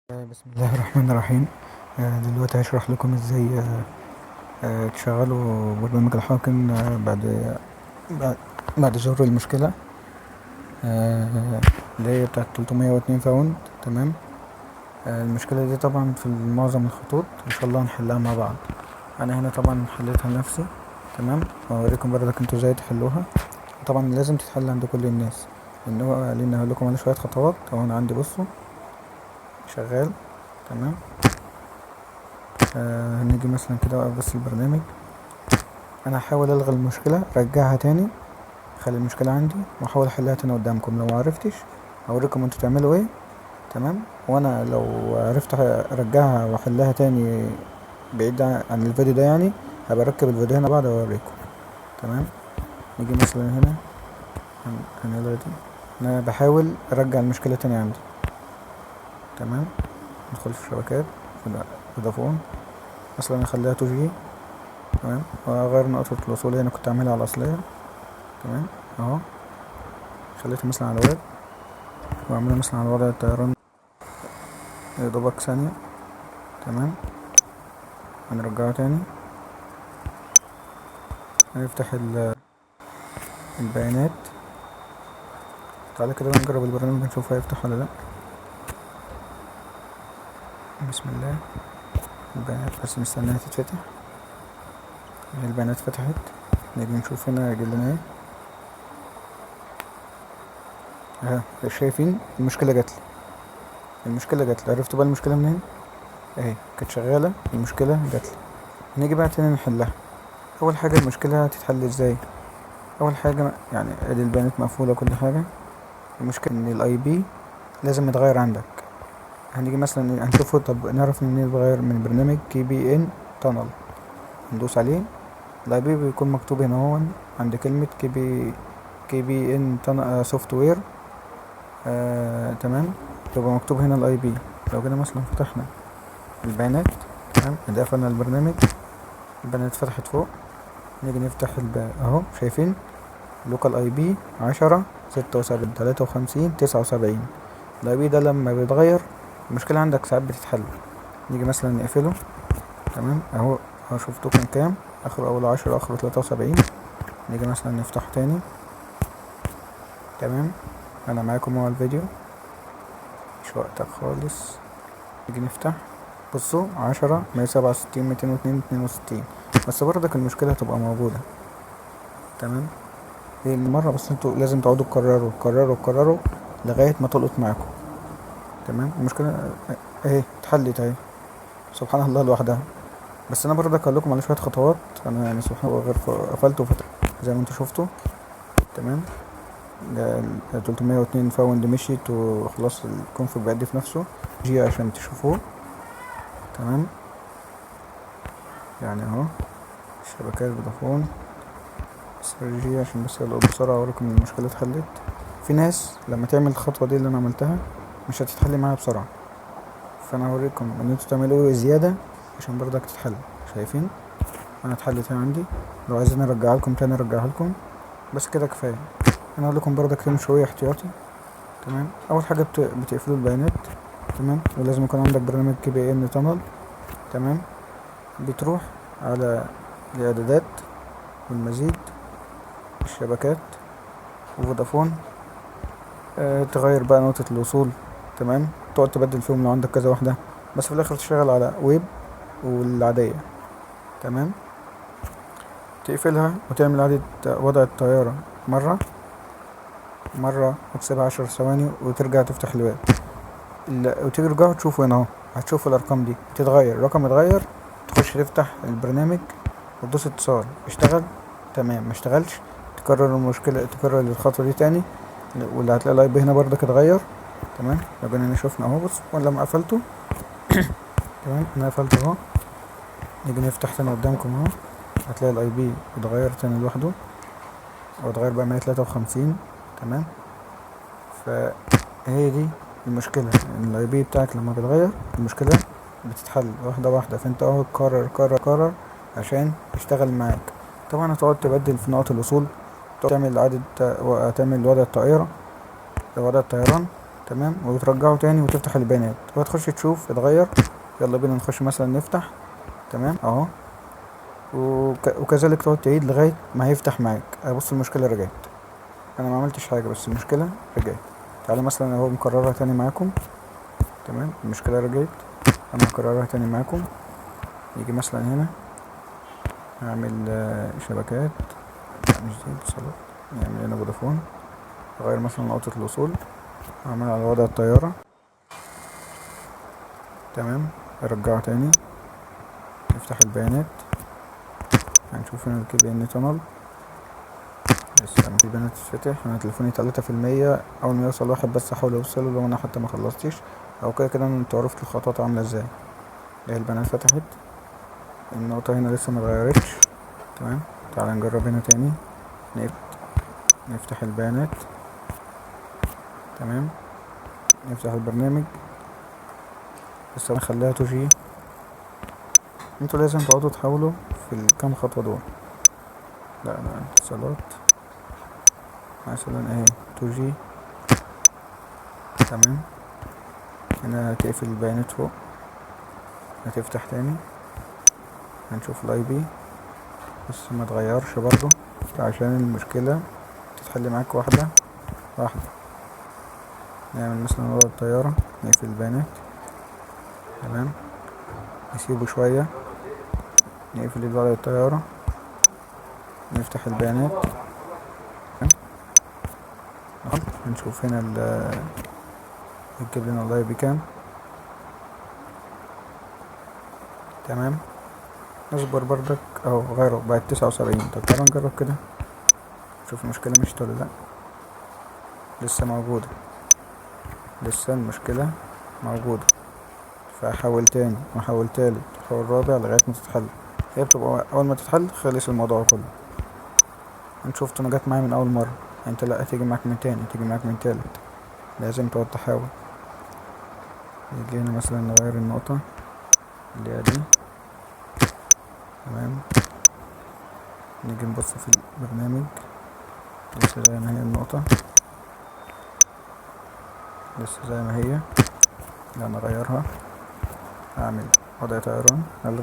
بسم الله الرحمن الرحيم. دلوقتي هشرح لكم ازاي تشغلوا برنامج الحاقن بعد ظهور المشكلة اللي هي بتاعت 302 found. تمام. المشكلة دي طبعا في معظم الخطوط، ان شاء الله هنحلها مع بعض. انا هنا طبعا حليتها لنفسي، تمام، وهوريكم برضك انتوا ازاي تحلوها. طبعا لازم تتحل عند كل الناس، لان هقول لكم على شوية خطوات. اهو انا عندي، بصوا، شغال تمام. هنيجي مثلا كده اوقف بس البرنامج. انا هحاول الغي المشكلة، ارجعها تاني، اخلي المشكلة عندي واحاول احلها تاني قدامكم. لو معرفتش هوريكم انتوا تعملوا ايه، تمام. وانا لو عرفت ارجعها واحلها تاني بعيد عن الفيديو ده، هبقى اركب الفيديو هنا بعد واوريكم. تمام. نيجي مثلا هنا هنلغي دي. انا بحاول ارجع المشكلة تاني عندي. تمام. ندخل في الشبكات، في فودافون مثلا، اخليها 2G. تمام. واغير نقطة الوصول هنا، كنت عاملها على الاصلية. تمام، اهو خليتها مثلا على WAP، واعملها مثلا على وضع الطيران يا دوبك ثانية. تمام. هنرجعه تاني، هنفتح البيانات. تعالى كده نجرب البرنامج نشوف هيفتح ولا لا. بسم الله. البيانات بس مستنيها تتفتح. البيانات فتحت، نيجي نشوف هنا هيجي لنا ايه. اهي شايفين المشكلة جاتلي، المشكلة جاتلي. عرفتوا بقى المشكلة منين؟ اهي كانت شغالة، المشكلة جاتلي. نيجي بقى تاني نحلها. اول حاجة المشكلة هتتحل ازاي؟ اول حاجة ادي البيانات مقفولة كل حاجة. المشكلة ان ال IP لازم يتغير عندك. هنيجي مثلا هنشوفه، طب نعرف منين يتغير؟ من برنامج KPN Tunnel، ندوس عليه. ال IP بيكون مكتوب هنا اهو عند كلمة KPN software. تمام، تبقى مكتوب هنا ال IP. لو جينا مثلا فتحنا البيانات، تمام، ادي قفلنا البرنامج، البيانات فتحت فوق. نيجي نفتح اهو شايفين local IP 10 76 53 79. ال IP ده لما بيتغير المشكلة عندك ساعات بتتحل. نيجي مثلا نقفله. تمام، اهو شفتوه كان كام؟ اخره اول 10، اخره 73. نيجي مثلا نفتحه تاني. تمام، انا معاكم اهو الفيديو، مش وقتك خالص. نيجي نفتح، بصوا 10 167 202 62، بس برضك المشكلة هتبقى موجودة. تمام، هي المرة بس انتوا لازم تقعدوا تكرروا تكرروا تكرروا لغاية ما تلقط معاكم. تمام، المشكلة اهي اتحلت اهي، سبحان الله لوحدها. بس انا برضك هقول لكم على شوية خطوات. انا سبحان الله غير قفلته وفتحته زي ما انتوا شفتوا. تمام، ده 302 found مشيت وخلاص، ال config بيعدي في نفسه جي عشان تشوفوه. تمام، اهو الشبكات فودافون جي عشان بس يلقط بسرعة اوريكم ان المشكلة اتحلت. في ناس لما تعمل الخطوة دي اللي انا عملتها مش هتتحل معاها بسرعة، فانا هوريكم ان انتوا تعملوا زيادة عشان برضك تتحل. شايفين انا اتحلت هنا عندي، لو عايزين ارجعها لكم تاني ارجعها لكم، بس كده كفاية. انا هقول لكم برضك تمشوا ايه احتياطي. تمام، اول حاجة بتقفلوا البيانات. تمام، ولازم يكون عندك برنامج KPN Tunnel. تمام، بتروح على الاعدادات والمزيد الشبكات وفودافون، تغير بقى نقطة الوصول. تمام، تقعد تبدل فيهم لو عندك كذا واحدة، بس في الاخر تشتغل على WEP والعادية. تمام، تقفلها وتعمل عادة وضع الطيارة مرة مرة وتسيبها 10 ثواني وترجع تفتح الويب، وترجعوا تشوفوا هنا اهو، هتشوفوا الارقام دي بتتغير، الرقم اتغير، تخش تفتح البرنامج وتدوس اتصال، اشتغل تمام، ما اشتغلش تكرر المشكلة، تكرر الخطوة دي تاني، واللي هتلاقي ال IP هنا برضك اتغير. تمام، لو جينا هنا شفنا اهو، بص لما قفلته. تمام، انا قفلته اهو. نيجي نفتح تاني قدامكم اهو، هتلاقي ال IP اتغير تاني لوحده، او اتغير بقى 153. تمام، فهي دي المشكلة، ان ال IP بتاعك لما بيتغير المشكلة بتتحل واحدة واحدة، فانت اهو كرر كرر كرر عشان يشتغل معاك. طبعا هتقعد تبدل في نقط الوصول، تعمل عدد، تعمل وضع الطائرة، وضع الطيران. تمام، وترجعه تاني وتفتح البيانات وهتخش تشوف اتغير. يلا بينا نخش مثلا نفتح. تمام اهو، وكذلك تقعد تعيد لغاية ما هيفتح معاك. بص المشكلة رجعت، انا ما عملتش حاجة بس المشكلة رجعت. تعالوا مثلا اهو مكررها تاني معاكم. تمام، المشكلة رجعت، انا هكررها تاني معاكم. نيجي مثلا هنا نعمل شبكات، لا مش دي اتصالات، نعمل هنا فودافون، اغير مثلا نقطة الوصول، اعمل على وضع الطيارة. تمام، ارجعه تاني، نفتح البيانات، هنشوف هنا ال KPN tunnel لسه ما في بيانات تتفتح. انا تليفوني 3%، اول ما يوصل واحد بس احاول اوصله لو انا حتى ما خلصتش او كده كده. انتوا عرفتوا الخطوات عاملة ازاي. اهي البيانات فتحت، النقطة هنا لسه ما اتغيرتش. تمام، تعالى نجرب هنا تاني، نفتح البيانات. تمام، نفتح البرنامج، بس نخليها 2G. انتوا لازم تقعدوا تحاولوا في الكام خطوة دول. لا لا اتصالات مثلا اهي 2G. تمام، هنا هتقفل البيانات فوق، هتفتح تاني، هنشوف ال IP بس ما اتغيرش برضو عشان المشكلة تتحل معاك واحدة واحدة. نعمل مثلا وضع الطيارة، نقفل البيانات. تمام، نسيبه شوية، نقفل الوضع الطيارة، نفتح البيانات. تمام، هنشوف هنا هتجيب لنا ال IP كام. تمام، اصبر بردك اهو غيره بقت 79. طب تعالى نجرب كده، نشوف المشكلة مشت ولا لا. لسه موجودة، لسه المشكلة موجودة. فحاول تاني وحاول تالت وحاول رابع لغاية ما تتحل. هي بتبقى أول ما تتحل خلص الموضوع كله. انت شفت انا جت معايا من أول مرة، انت لا تيجي معاك من تاني، تيجي معاك من تالت، لازم تقعد تحاول. نيجي هنا مثلا نغير النقطة اللي هي دي. تمام، نيجي نبص في البرنامج، لسه زي ما هي النقطة، لسه زي ما هي. لا نغيرها، اعمل وضع طيران، الغي.